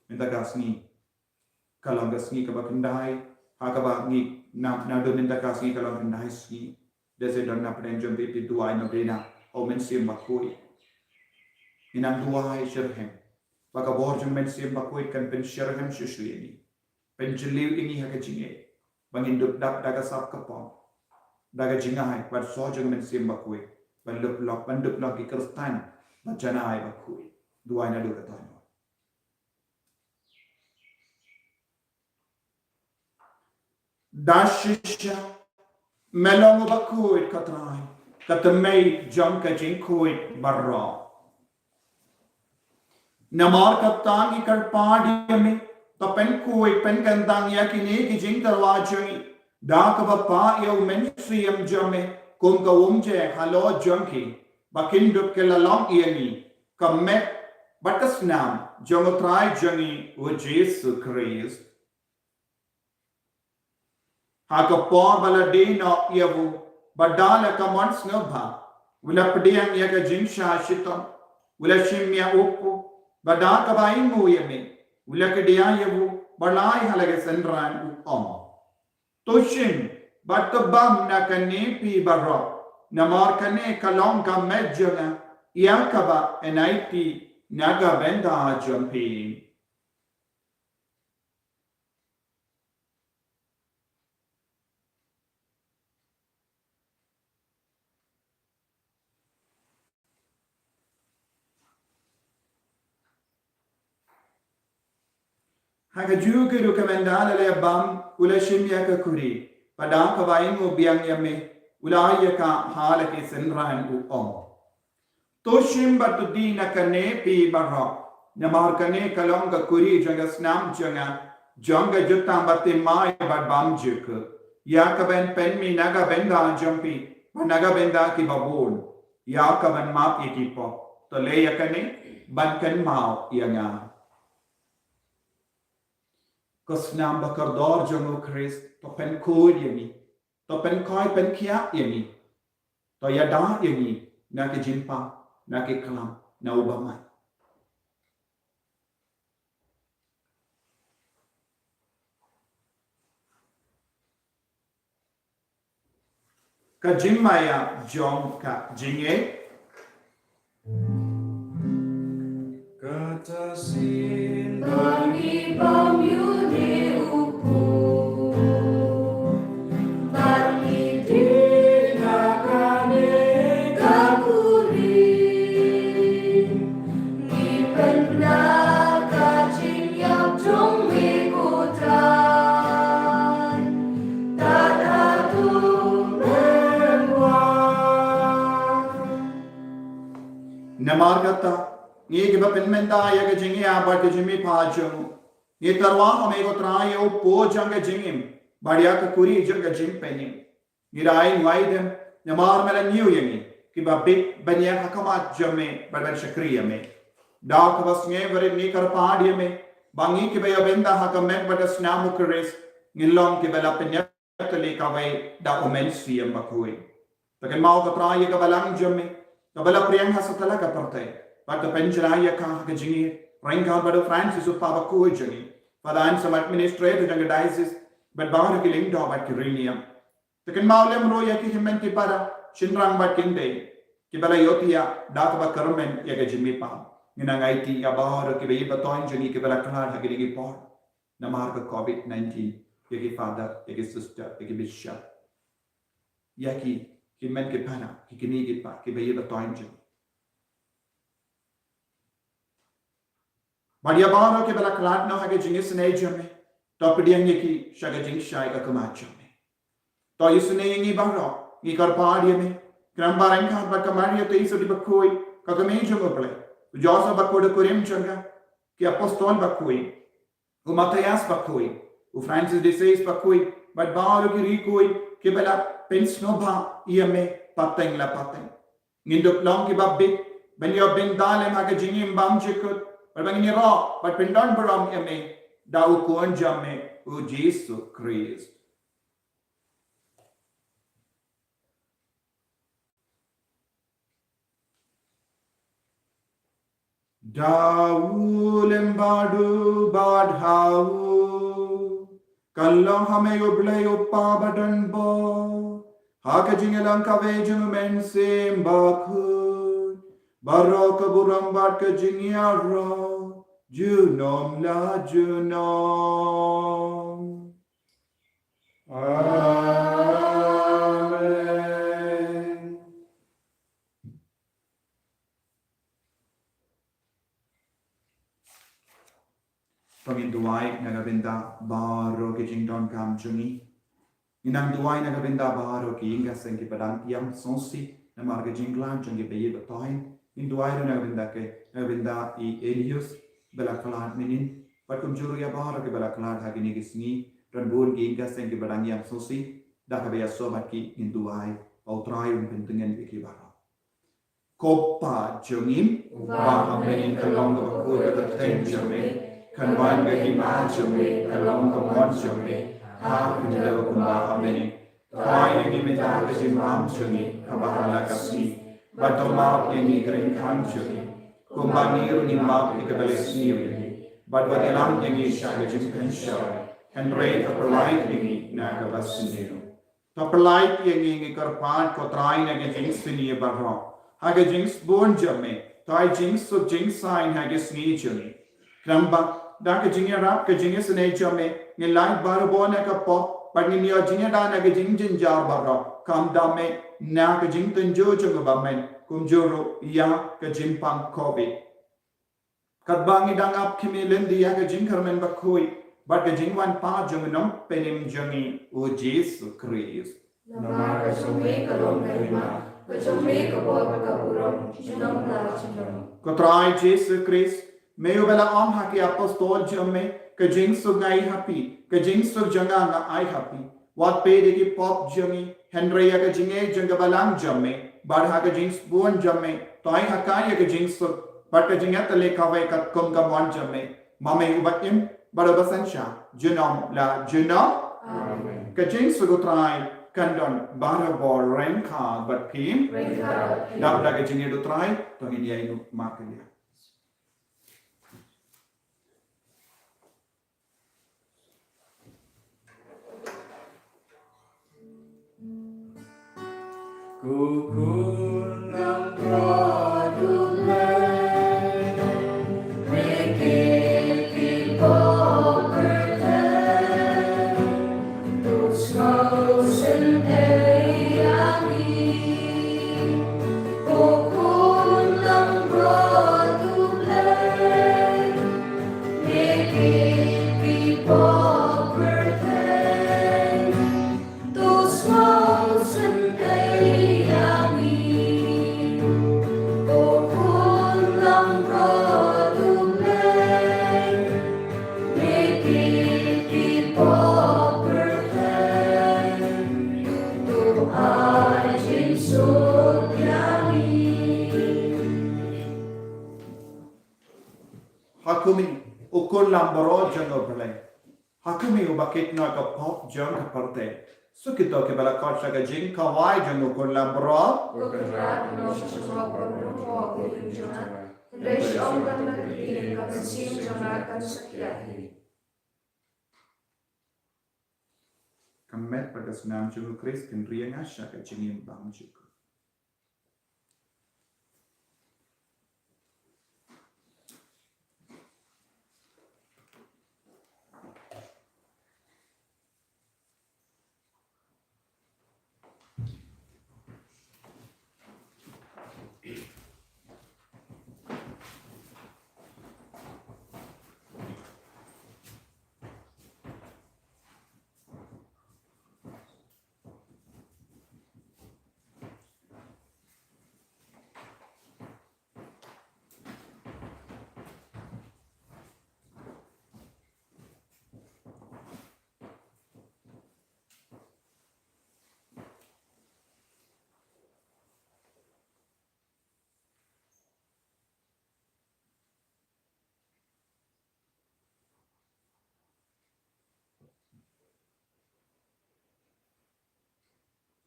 Mynta ka sngi ka long ka sngi kaba khyndai, ha kaba ngi na, naduh mynta ka sngi ka long khyndai sngi. Dei sa don na pdeng jong phi, phi duwai, novena ha u Mynsiem Bakhuid. Ngi nang duwai shitrhem ba ka bor jong u Mynsiem Bakhuid kan pynshitrhem shuh shuh ïa ngi, pynjylliew ïa ngi ha ka jingngeit, ba ngin dup dap da ka sap ka pom, da ka jingai bad soh jong u Mynsiem Bakhuid, ban dup long, ban dup long ki Khristan ba janai bakhuid. Duwai naduh katta. Da shisha me long uba khuid, ko Trai, ka tymmen jong ka jingkhuid baroh. Namar kata ngi kyrpad ïa me, to pynkhuid pynkyntang ïa kine ki jingtyrwa jong ngi da kaba pah ïa u Mynsiem jong me kum ka umjer halor jong ki, ba kin dup ki la long ïa ngi ka met bad ka snam jong u Trai jong ngi u Jisu Khrist. Ha ka por ba la die noh ïa u, bad da la ka mon sngewbha, u la pdiang ïa ka jingshah shitom, u la shim ïa u kpu, bad da kaba ainguh ïa me, u la kdiah ïa u, bad la ai ha la ki synran, u ong: To shim bad to bam na kane phi baroh, namar kane ka long ka met jong nga, ïa kaba yn aiti na ka bynta jong phi. Ha kajuh ka rukom, ynda la leh bam, u la shim ïa ka khuri, bad da kaba ainguh biang ïa me, u la ai ïa ka ha la ki synran, u ong: To shim bad to die na kane phi baroh, namar kane ka long ka khuri jong ka snam jong nga, jong ka jutang bathymmai bad bymjukut, ïa kaban pynmih na ka bynta jong phi bad na ka bynta kiba bun, ïa kaban map ïa ki pop. To leh ïa kane ban kynmaw ïa nga. Ko snam bakordor jong u Khrist, to pynkhuid ïa ngi, to pynkhuid pynkhiah ïa ngi, to ïada ïa ngi na ki jingpang, na ki klam, na u bamai. Ka jingmaïa jong ka jingngeit. Kata sien ba ngi bam ïa une u kpu, ba ngi die na kane ka khuri, ngi pynbna ka jingïap jong me, ko Trai. Namar kata, ngi kiba pynmynta ïa ka jingïap bad ka jingmihpat jong u, ngi tyrwa ha me, ko Trai, ïa u kpu jong ka jingim bad ïa ka khuri jong ka jingpynim. Ngi da ai nguai dem, namar me la ñiew ïa ngi kiba bit ban ïeng ha khmat jong me bad ban shakri ïa me. Da kaba sngewrit ngi kyrpad ïa me ba ngi kiba ïa bynta ha ka met bad ka snam u Khrist, ngin long kiba la pynïap tylli kawei da u Mynsiem Bakhuid. To kynmaw, ko Trai, ïa ka balang jong me kaba la pdiang ha satlak ka pyrthei, bad to pynjlan ïa ka ha ka jingïeit ryngkat bad u Francis u Papa bakhuid jong ngi, Father Anselm, administrator jong ka diocese, bad baroh ki lyngdoh bad ki riewniam. To kynmaw lem ruh ïa ki hynmen ki para, shynrang bad kynthei, kiba la ïohthiah da kaba kyrmen ïa ka jingmihpat. Ngi nang aiti ïa baroh kiba ïeit ba thoiñ jong ngi kiba la khlad ha kine ki por namar ka covid nineteen, ïa ki father, ïa ki sister, ïa ki bishop, ïa ki hynmen ki para, ki kmie ki kpa, kiba ïeit ba thoiñ jong ngi. Bad ïa baroh kiba la khlad noh ha ka jingisynei jong me, to pdiang ïa ki sha ka jingshai ka khmat jong me. To isynei ïa ngi baroh, ngi kyrpad ïa me, khnang ba ryngkat bad ka Maria Theisotti bakhuid, ka kmie jong u Blei, u Joseph bakhuid u kurim jong ka, ki apostol bakhuid, u Matthias bakhuid, u Francis de Sales bakhuid, bad baroh ki riewkhuid kiba la pynsngewbha ïa me pateng la pateng, ngin dup long kiba bit ban ïoh bynta lem ha ka jingim bymjukut, bad ba ngin ïaroh bad pyndonburom ïa me da u Khun jong me, u Jisu Khrist. Da u lem bad u bad ha u, kan long ha me u Blei u Kpa badonbor, ha ka jingïalang kaba jong u Mynsiem Bakhuid, baroh ka burom bad ka jingïaroh junom la junom. Amen. To ngin duwai na ka bynta baroh ki jingdonkam jong ngi. Ngin nang duwai na ka bynta baroh ki ïing ki sem kiba dang ïam sngewsih namar ka jingkhlaiñ jong ki baïeit ba tohïn. Ngin duwai ruh na ka bynta ki, na ka bynta i Elias ba la khlad mynnin, bad kumjuh ruh ïa baroh kiba la khlad ha kine ki sngi. Don bun ki ïing ki sem kiba dang ïam sngewsih. Da kaba ïasoh bad ki ngin duwai ba U Trai un pyntngen ïa ki baroh. Ko Kpa jong ngi uba ha bneng, ka long kaba khuid ka kyrteng jong me, kan wan ka hima jong me, ka long ka mon jong me ha khyndew kumba ha bneng. Pynpaw ïa ngi mynta ka jingbam jong ngi kaba ha la ka sngi, bad to map ïa ngi ki ryngkang jong ngi, kumba ngi ruh ngi map ïa kiba la sniew ïa ngi, bad wat ïalam ïa ngi sha ka jingpynshoi, hynrei to pyllait ïa ngi na kaba sniew. To pyllait ïa ngi, ngi kyrpad ko Trai, na ka jingsniew baroh, ha ka jingsbun jong me, to ai jingsuk jingsaiñ ha ka sngi jong ngi. Khnang ba da ka jingïarap ka jingisynei jong me, ngin lait barabor na ka pop bad ngin ïoh jingïada na ka jingjynjar baroh, kam da me na ka jingtynjuh jong u bymman, kumjuh ruh ïa ka jingpang Covid. Katba ngi dang ap khmih lynti ïa ka jingkyrmen bakhuid bad ka jingwan pat jong u Nongpynim jong ngi u Jisu Khrist. Namar ka jong me ka long ka hima, ka jong me ka bor bad ka burom junom la junom. Ko Trai Jisu Khrist, me uba la ong ha ki apostol jong me, ka jingsuk nga ai ha phi, ka jingsuk jong nga nga ai ha phi. Wat peit ïa ki pop jong ngi, hynrei ïa ka jingngeit jong ka balang jong me, bad ha ka jingsbun jong me to ai ha ka ïa ka jingsuk bad ka jingïatylli kawei katkum ka mon jong me, ma me uba im bad uba synshar junom la junom. Amen. Ka jingsuk u Trai kan don barabor ryngkat bad phi. Ryngkat bad phi. Dap da ka jingngeit u Trai to ngin ïai nud markylliang. Ha khmih, u Khun Lambaroh jong U Blei. Ha khmih, uba kit noh ïa ka pop jong ka pyrthei. Suk ïa kito kiba la khot sha ka jingkhawai jong u Khun Lambaroh. Ko Kynrad, ïehnoh sha ka pop jong u Khun jong nga. Hynrei sha ong ka ktien, ka mynsiem jong nga kan sa khia hi. Ka met bad ka snam jong u Khrist kin ri ïa nga sha ka jingim bymjukut.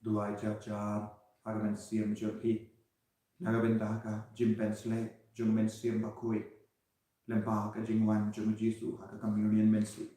Duwai jar jar ha ka mynsiem jong phi na ka bynta ka jingpynshlur jong u Mynsiem Bakhuid. Lyngba ka jingwan jong u Jisu ha ka communion mynsiem.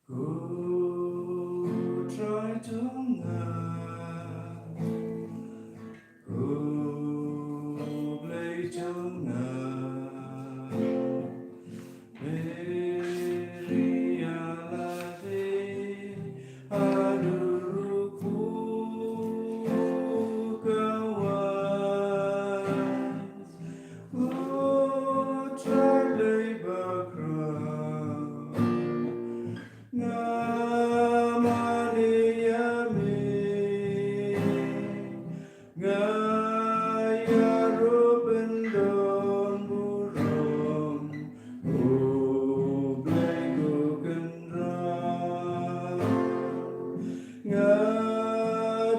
Ko Trai jong nga, ko Blei jong nga, Maria la dei haduh ruh ka wan. Ko Trai Blei bakhraw, nga mane ïa me, nga ïaroh ban don burom, ko Blei ko Kynrad. Nga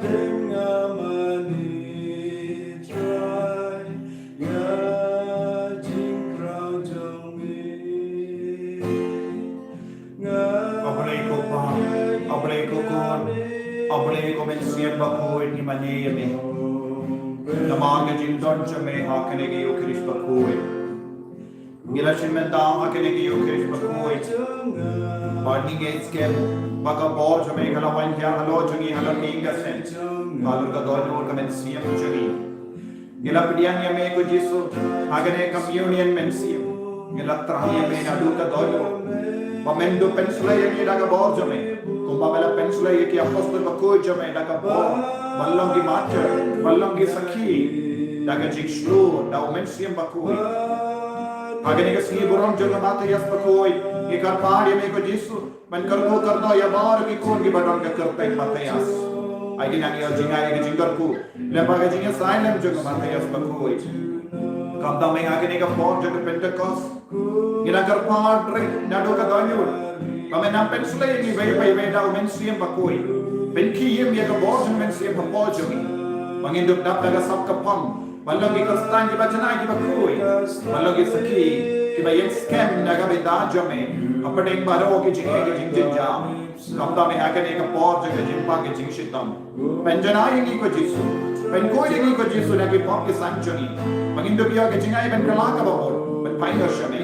dei nga mane Trai ïa jingkhraw jong me. Nga A Blei ko Pa, A Blei ko Khun, A Blei ko Mynsiem Bakhuid, ngi mane ïa me. Namar ka jingdon jong me ha kane ka Eukharist bakhuid, ngi la shim bynta ha kane ka Eukharist bakhuid. Bad ngi ngeit skhem ba ka bor jong me ka la wan hiar halor jong ngi halor ka ïing ka sem, halor ka dohnud ka mynsiem jong ngi. Ngi la pdiang ïa me ko Jisu ha kane ka communion mynsiem. Ngi la thrang ïa me naduh ka dohnud ba men duh pynsleh ïa ngi da ka bor jong me, kumba me la pynsleh ïa ki apostol bakhuid jong me da ka bor ban long ki martyr, ban long ki sakhi da ka jingshlur da u Mynsiem Bakhuid. Ha kane ka sngi burom jong ka Mathaios bakhuid, ngi kyrpad ïa me ko Jisu ban kyrkhu kyrdoh ïa baroh ki khun kiba don ka kyrteng Mathaios. Ai ki nang ïoh jngai ïa ka jingkyrkhu lyngba ka jingïasaid lem jong ka Mathaios bakhuid. Kumta me ha kane ka por jong ka Pentekost, ngi la kyrpad rit naduh ka dohnud ba men nang pynsleh ïa ngi iwei pa iwei da u Mynsiem Bakhuid. Pynkhih im ïa ka bor jong u Mynsiem hapoh jong ngi, ba ngin dup dap da ka sap ka phong ban long ki Khristan kiba janai kiba khuid, ban long ki sakhi kiba ïeng skhem na ka bynta jong me hapdeng baroh ki jingeh ki jingjynjar. Kumta me ha kane ka por jong ka jingpang ka jingshitom, pynjanai ïa ngi ko Jisu, pynkhuid ïa ngi ko Jisu na ki pop ki san jong ngi, ba ngin dup ïoh ka jingai ban kylla kaba mut ban pynïoh sha me.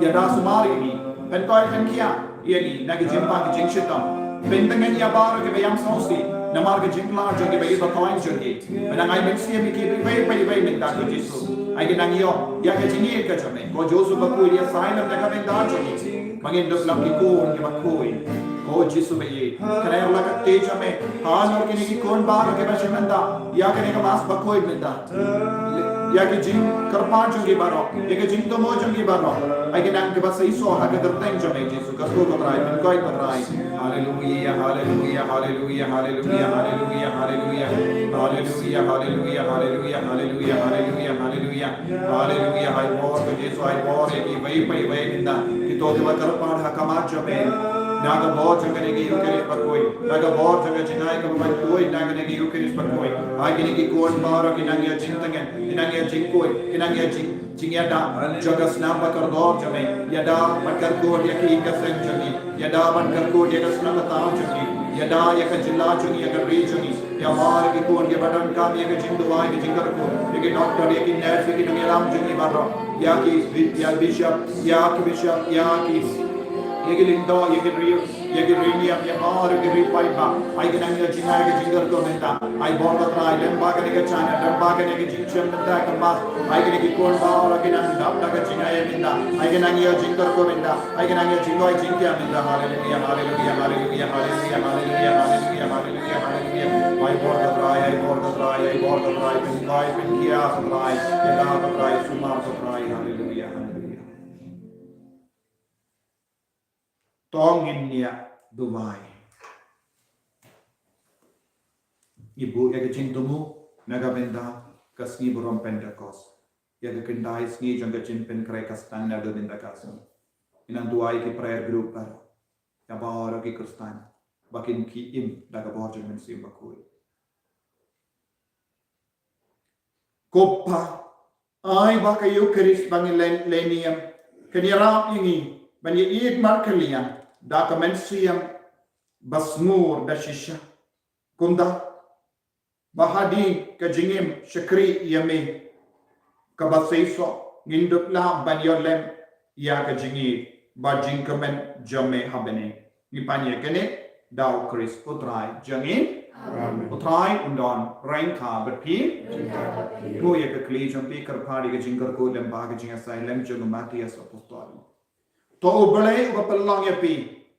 Ïada sumar ïa ngi, pyntoi pynkhiah ïa ngi na ki jingpang ki jingshitom. Pyntngen ïa baroh kiba ïam sngewsih namar ka jingkylla jong kiba ïeit ba thoiñ jong ngi. Ba nang ai mynsiem ïa ki iwei pa iwei mynta ko Jisu. Ai ki nang ïoh ïa ka jingïeit ka jong me. Ko Jisu bakhuid, ïasaid lem da ka bynta jong ngi ba ngin dup long ki khun kiba khuid. Ko Jisu ba ïeit, kane la ka kti jong me halor kine ki khun baroh kiba shim bynta ïa kane ka Mass bakhuid mynta. Ïa ki jingkyrpad jong ki baroh, ïa ki jingthmu jong ki baroh, ai ki nang kiba seisoh ha ka kyrteng jong me Jisu. Ka sngewbha ko Trai, pynkoit ko Trai. Haleluia, haleluia, haleluia, haleluia, haleluia, haleluia. Haleluia, haleluia, haleluia, haleluia, haleluia, haleluia. Haleluia, ai bor ko Jisu, ai bor ïa kiwei pa iwei mynta kito kiba kyrpad ha khmat jong me. Na ka bor jong kane ka Eukharist bakhuid, na ka bor jong ka jingai kaba bakhuid na kane ka Eukharist bakhuid, ai kine ki khun baroh ki nang ïoh jingtngen, ki nang ïoh jingkhuid, ki nang ïoh jing jingïada jong ka snam ba kordor jong me. Ïada ban kyrkhu ïa ka ïing ka sem jong ngi. Ïada ban kyrkhu ïa ka snam ka thaw jong ngi. Ïada ïa ka jylla jong ngi, ïa ka ri jong ngi. Ïa baroh ki khun kiba donkam ïa ka jingduwai, ka jingkyrkhu, ïa ki doktor, ïa ki nurse, ïa ki nongïalam jong ngi baroh. Ïa ki bi-, ïa bishop, ïa ki bishop, ïa ki ïa ki lyngdoh, ïa ki riewniam, ïa baroh ki ri paidbah. Ai ka nang ïa ka jingkyrkhu mynta. Ai bor ko Trai, lem bad kane ka jingïaid, lem bad kane ka jingshim bynta ka Mass. Ai kine ki khun baroh ki nang dap da ka jingïaid mynta. Ai ka nang ïa ka jingkyrkhu mynta. Ai ka nang ïa ka jingkoit jingkhiah mynta. Haleluia, haleluia, haleluia, haleluia, haleluia, haleluia, haleluia, haleluia. Ai bor ko Trai, ai bor ko Trai, ai bor ko Trai, pynkoit pynkhiah ko Trai, ïada ko Trai, sumar ko Trai. Haleluia, haleluia. To ngin ïa duwai. Ngi buh ïa ka jingthmu na ka bynta ka sngi burom Pentekost, ïa ka khyndai sngi jong ka jingpynkhreh ka sdang na ka bynta ka sngi. Ngi nang duwai ki prayer group baroh, ïa baroh ki Khristan, ba kin ki im da ka bor jong ka Mynsiem Bakhuid. Ko Pa, ai ba ka Eukharist ba ngi leh, leh niam, kan ïarap ïa ngi ban ïa ïeit markylliang da ka mynsiem ba sngur da shisha. Kumta ba hadien ka jingim shakri ïa me kaba seisoh, ngin dup lah ban ïoh lem ïa ka jingïeit bad jingkmen jong me ha bneng. Ngi pan ïa kane da U Khrist U Trai jong ngi. Amen. U Trai un don ryngkat bad phi. Ryngkat bad phi. Buh ïa ka khlieh jong phi, kyrpad ïa ka jingkyrkhu lem bad ka jingïasaid lem jong u Mathaios Apostol. To U Blei uba pynlong ïa phi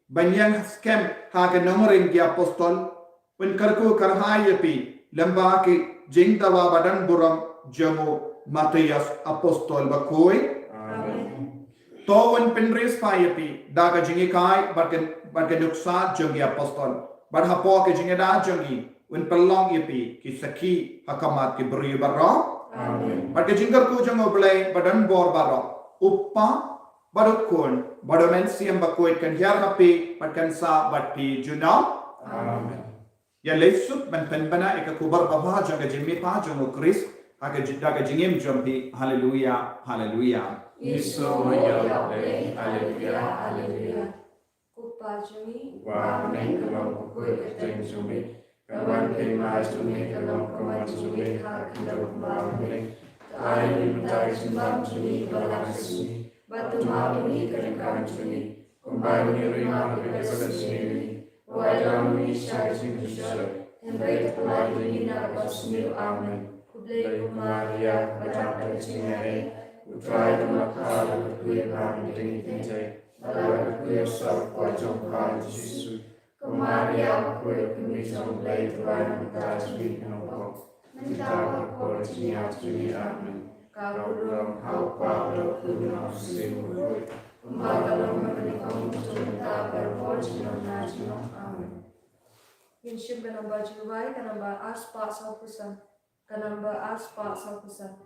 ban ïeng skhem ha ka nongrim ki apostol, un kyrkhu kyrhai ïa phi lem bad ki jingdawa ba don burom jong u Mathaios Apostol Bakhuid. Amen. To un pynriewspah ïa phi da ka jinghikai bad ka, bad ka nuksa jong ki apostol, bad hapoh ka jingïada jong ngi un pynlong ïa phi ki sakhi ha khmat ki briew baroh. Amen. Bad ka jingkyrkhu jong U Blei ba don bor baroh, U Kpa, bad U Khun, bad U Mynsiem Bakhuid, kan hiar ha phi bad kan sah bad phi junom. Amen. Ïa leit suk ban pynbna ïa ka khubor babha jong ka jingmihpat jong U Khrist ha ka ji-, da ka jingim jong phi. Haleluia, haleluia. Ïohsngew ïa U Blei. Haleluia, haleluia. Ko Pa jong ngi uba ha bneng, ka long bakhuid ka kyrteng jong me. Ka wan ka hima jong me, ka long ka mon jong me ha ka khyndew kumba ha bneng. To ai ïa ngi mynta ka jingbam jong ngi kaba la ka sngi. Bad to map ïa ngi ka ryngkat jong ngi, kumba ngi ri ïa ki ba ri ïa ngi. Wat ïalam ïa ngi sha ka jingpynshoi, hynrei to pynlait ïa ngi na kaba sniew. Amen. Khublei ko Maria, ba dap da ka jingïaid, U Trai u don ma pha, la ka kyrkhu ïa pha hapdeng ki kynthei, bad la ka kyrkhu ïa u saw ryngkat jong pha U Jisu. Ko Maria bakhuid, ka kmie jong U Blei, to ai ïa ngi mynta ka jingïaid, ngi ong, mynta bad ha ka por jingïap jong ngi. Amen. Ka burom ha U Kpa bad ha U Khun bad ha U Mynsiem Bakhuid, kumba ka long ha kaba nyngkong, to mynta bad ha ka por jingim junom. Amen. Ngin shim ka namba jingduwai, ka namba ar spah sawphew san. Ka namba ar spah sawphew san.